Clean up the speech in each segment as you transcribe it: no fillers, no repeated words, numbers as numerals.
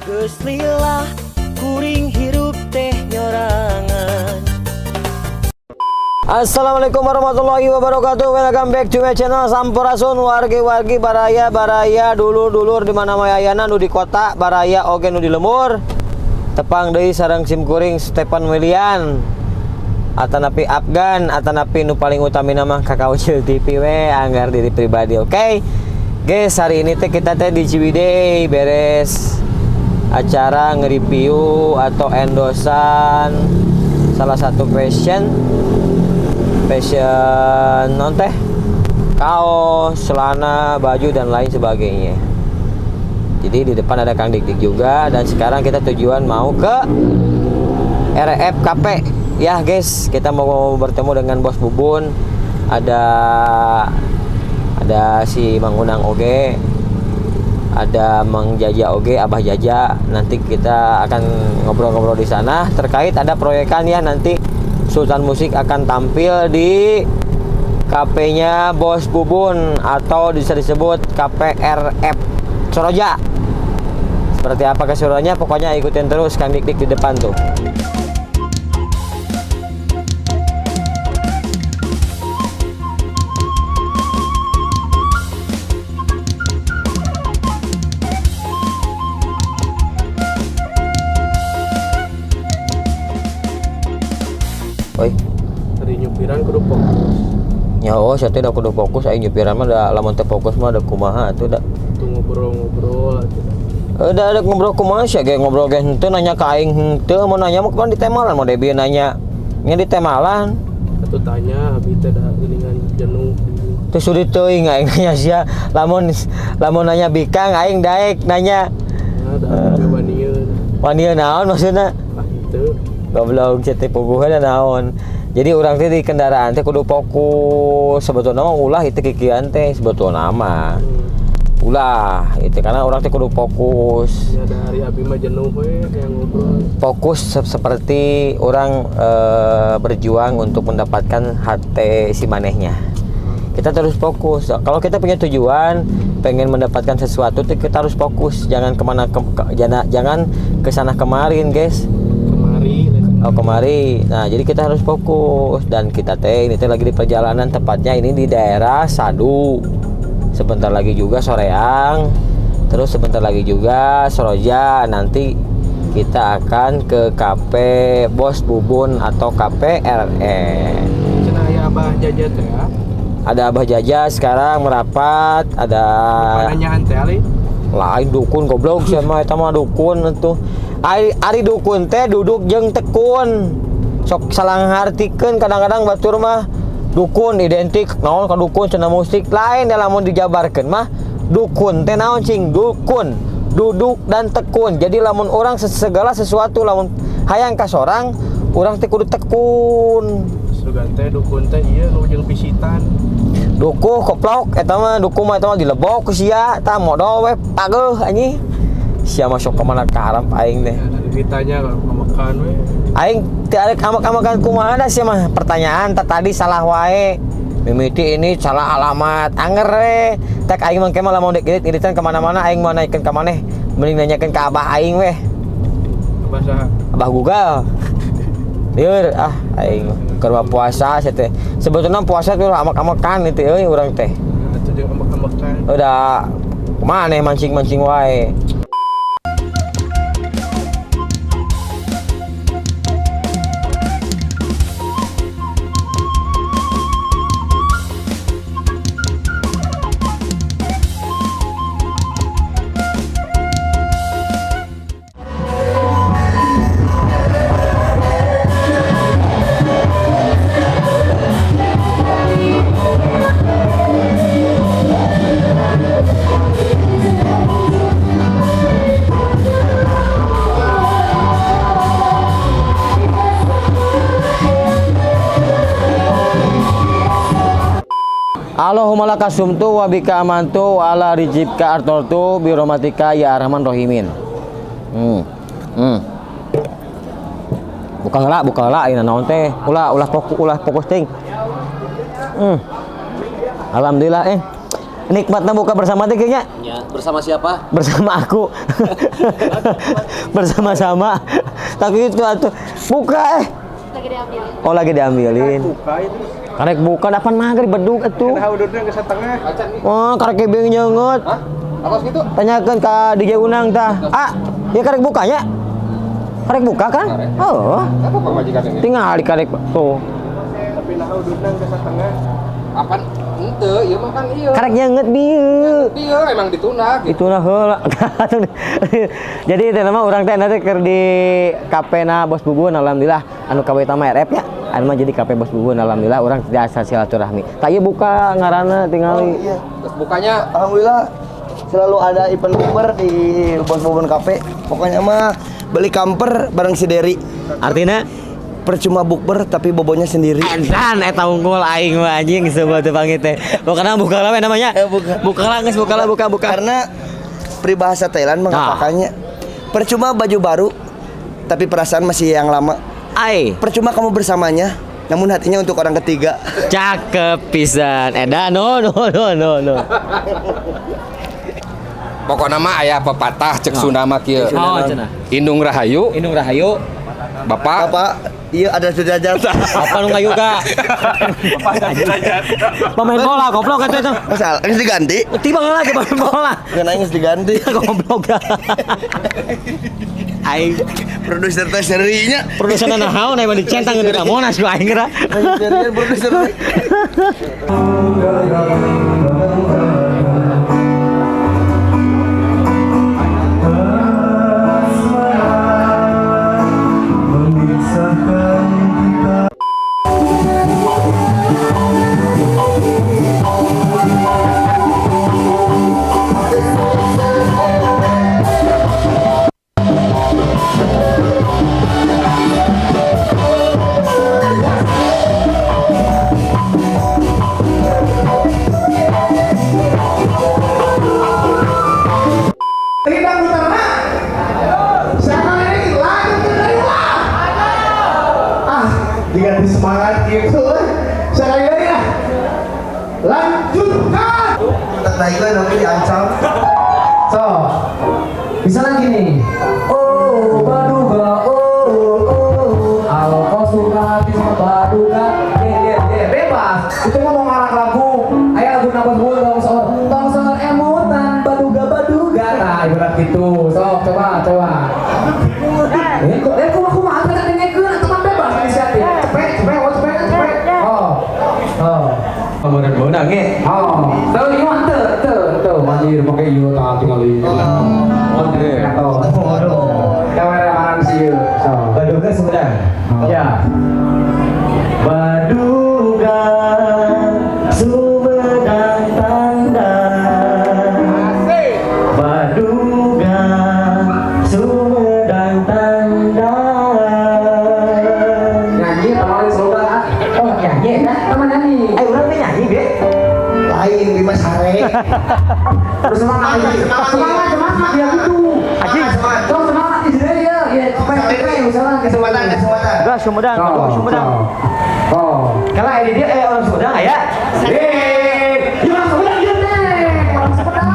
Geus lila kuring hirup teh nyorangan. Assalamualaikum warahmatullahi wabarakatuh. Welcome back to my channel. Sampurasun wargi-wargi, baraya baraya, dulur-dulur di mana mayayana, nu di kota baraya oge nu di lembur. Tepang deui sareng sim kuring Stephen William atanapi Afgan atanapi nu paling utamina mah Kakak Ucil TV we, anggar diri pribadi. Oke guys, hari ini teh kita teh di Ciwidey, beres acara nge-review atau endorsan salah satu fashion fashion non teh, kaos, celana, baju, dan lain sebagainya. Jadi di depan ada Kang Dik Dik juga dan sekarang kita tujuan mau ke RFKP ya guys. Kita mau bertemu dengan Bos Bubun, ada si Mang Unang oge, ada Mang Jaja oge, Abah Jaja. Nanti kita akan ngobrol-ngobrol di sana terkait ada proyekan ya, nanti Sultan Musik akan tampil di KP-nya Bos Bubun atau bisa disebut KPRF Soroja. Seperti apa keseruannya, pokoknya ikutin terus Kang Dik Dik di depan tuh. Oi, Tadi nyupiran kudu fokus. Ya oh, saya tidak kudu fokus, aing nyupiran mah da lamun teu fokus mah da kumaha atuh da. Tuh ngobrol-ngobrol atuh. Udah ada ngobrol kumaha sih, ge ngobrol ge henteu, nanya ka aing henteu, mau nanya mah kan di temalan, mau Debi nanya. Nya di temalan. Atuh tanya abi teh da geuningan jenuh. Teu sudi teuing aing nanya sia, lamun lamun nanya bikang aing daek nanya. Nah, da abi wanieun. Wanieun naon maksudna? Ah henteu. Goblok sia teh, puguhna naon. Jadi urang teh di kendaraan teh kudu fokus. Sebetulnya mah ulah itu kikian teh sebetulnya mah. Ulah itu karena urang teh kudu fokus. Ya dari abi mah jenuh we yang ngobrol. Fokus seperti orang berjuang untuk mendapatkan hati si manehnya. Kita terus fokus. Kalau kita punya tujuan pengen mendapatkan sesuatu tuh kita harus fokus, jangan kemana jangan jangan ke sana kemarin, guys. Kemari. Oh, kemari. Nah, jadi kita harus fokus dan kita teh ini teh lagi di perjalanan, tepatnya ini di daerah Sadu. Sebentar lagi juga Soreang, terus sebentar lagi juga Soroja. Nanti kita akan ke KP Bos Bubun atau KPRE. Cenah aya Abah Jaja teh ya. Ada Abah Jaja sekarang merapat, ada Pananyaan teh ali. Lain dukun goblok sia mah, eta mah dukun atuh. Ari, ari dukun teh duduk jeung tekun. Sok salah ngartikeun kadang-kadang batur mah dukun identik naon ka dukun cenah musik lain, da lamun dijabarkeun mah dukun teh naon cing, dukun duduk dan tekun. Jadi lamun orang segala sesuatu lamun hayang ka sorang urang teh kudu tekun. Sugan teh dukun teh ieu nu jeung pisitan. Dukuh koplok eta mah, dukuh mah eta mah dilebok ku sia tah, modol we pageuh anjing sia masuk ke mana karep aing teh. Ya, dari ditanya kalau makan we. Aing teu arek amak-amakan kumaha da sia mah, pertanyaan tah tadi salah wae, mimiti ini salah alamat anger we tek aing mah mah lamun dek edit-editan kemana-mana aing mau naikkeun ka maneh, mending nanyakeun ka abah aing weh. Abah saha? Abah Google. Lieur ah aing keur mah puasa sia teh. Sebetulnya puasa tuh amak-amakan itu euy urang teh. Atuh jeung amak-amakan. Udah kumaha nih, mancing-mancing wae. Allahumma laka sumtu wa bika amantu wa ala rizqika artortu bi rahmatika ya arhamar rahimin. Buka heula, buka heula ayeuna naon teh? Ulah, ulah fokus, ulah fokus ting. Alhamdulillah. Nikmatna buka bersama teh kayaknya. Ya, bersama siapa? Bersama aku. Bersama-sama. Tapi itu atuh buka Lagi diambilin. Oh, lagi diambilin. Buka itu. Karek buka dapan maghrib bedug atuh. Nah, udutnya ke setengah. Oh, karek kebing nyeungeut. Hah? Apa gitu? Tanyakeun ka DJ Unang tah. Ah, ya karek bukanya. Karek buka kan? Oh. Apa pamajikan ini? Tinggal di karek tuh. Tapi nah udutnya ke setengah. Apaan? Ente, ieu mah kan ieu. Karek nyeungeut bieu. Iya, emang dituna gitu. Itulah heula. Jadi teh nama urang teh nanti keur di kafe na Bos Bubun alhamdulillah anu kawe tama RF nya. Anu mah jadi kafe Bos Bubun alhamdulillah urang tiasa silaturahmi. Tah ieu buka ngaranna tingali. Oh, iya. Terus bukanya Alhamdulillah selalu ada event bukber di Bos Bubun Cafe. Pokoknya mah beli kamper bareng si Derry. Artinya Percuma bukber tapi bobonya sendiri. Edan eta unggul aing mah anjing sebuah teu pangit teh. Pokona buka lah we namanya. Buka. Buka lah geus buka lah buka buka. Karena peribahasa Thailand mengatakannya percuma baju baru tapi perasaan masih yang lama. Ai, Percuma kamu bersamanya namun hatinya untuk orang ketiga. cakep pisan. Edan no no no no no. pokokna mah aya pepatah cek Sunda mah kieu. Oh, cenah. Indung Rahayu, Indung Rahayu, Bapak Bapak, iya ada sederajat. apa nu ngayuga? Pemain bola goblok eta itu. Masalah, geus diganti. Tiba lagi pemain bola. Nggak nangis diganti. Goblok. Aing Produser teh serinya. produser naon aya dicentang di Monas ku aing geura. Produser produser. Diganti semangat gitu. Sekali lagi lah. Lanjutkan. Naiklah nanti diancam. So, misalnya gini. Oh, baduga, oh, oh. Kalau kau suka hati sama baduga, ye, ye, ye, bebas. Itu mau ngarang lagu. Ayo lagu nambah gue tong soal, tong soal emutan, baduga, baduga. Nah, ibarat gitu. So, coba, coba. Kok aku mah ada dengekeun atuh mah bebas inisiatif. Cepet, cepet, oh, cepet, cepet. Oh. Oh. Beunang ge. Oh, teu ieu mah teu, teu, teu anjir make ieu tah tingali. Oke. Kameraman sih ieu. So. Baduga Sumedang. Ya. Baduga Sumedang tandang. Baduga Sumedang tandang. Nyanyi kemarin slogan ah. Oh, nyanyi kan? Teman nyanyi. Eh, urang teh nyanyi, Be. Lain Bima Sare. Terus semangat lagi. Semangat, semangat ya gitu. Anjing. Sok semangat istri ya. Ya, cepet, cepet misalnya Kesempatan, kesempatan. Gas Sumedang, Baduga Sumedang. Oh. Kalau ini dia orang Sumedang aya. Eh, ya orang Sumedang dia teh. Orang Sumedang.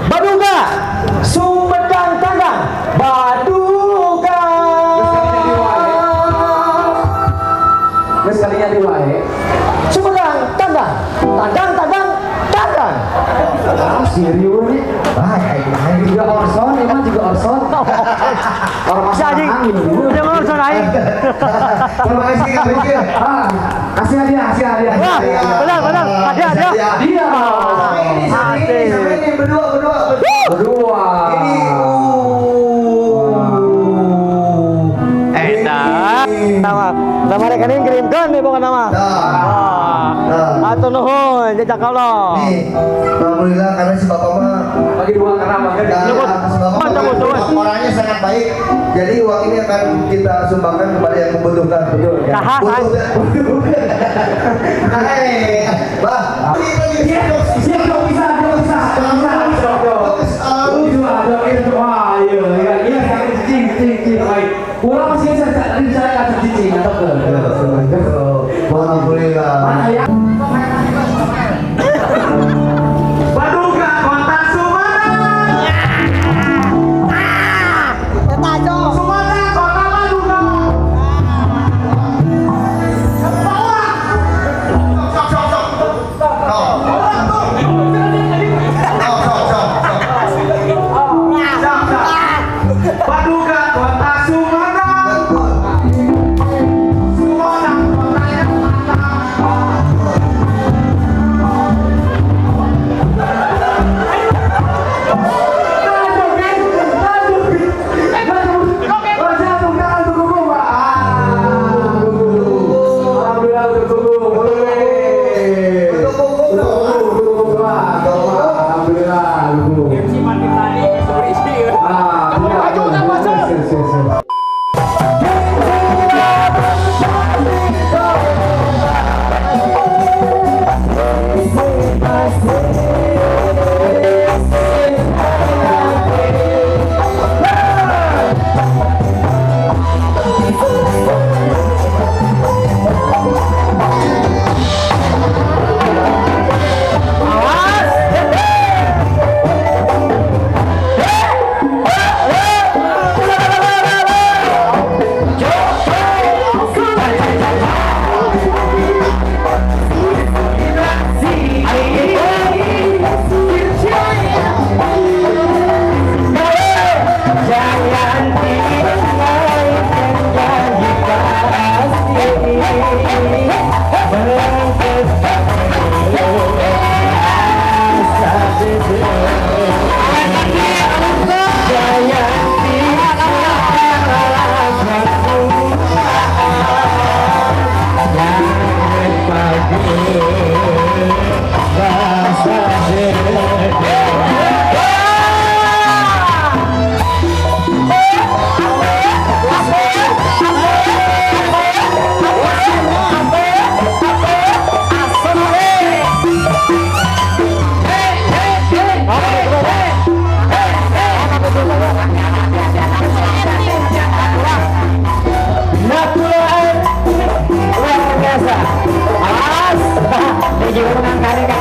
Baduga Sumedang tandang. Baduga. Geus kalinya di wae. Sumedang tandang. Tandang tandang tandang. Ah, serius nih. Ah, aing Juga Orson, emang juga Orson. Orang Si anjing. gitu. Jangan Orson aing. Terima kasih Kak Riki. Ah, kasih hadiah, kasih hadiah. Wah, benar benar. Ada ada. Dia. Sama ini, sama ini, sama ini berdua, berdua. Berdua. Ini. Enak. Nama nama rekening kirimkan nih bukan nama. Nah. Nah. Atau nuhun jejak Allah. Nih, alhamdulillah karena si bapak mah Bagi dua karena bagi Nah, si bapak Mantap, mah mantap. orangnya sangat baik. Jadi uang ini akan kita sumbangkan kepada yang membutuhkan. Betul. Saha, saha. Butuh. Hei, bah. Siap dong bisa, dong bisa, bisa, dong dong. Dua, dong itu, wah, iya, iya, iya, cicing, cicing, cicing, baik. Kurang masih bisa, tadi saya kasih cicing atau ke? Alhamdulillah. Mana ya? Natural luar biasa. Awas, DJ menang kali.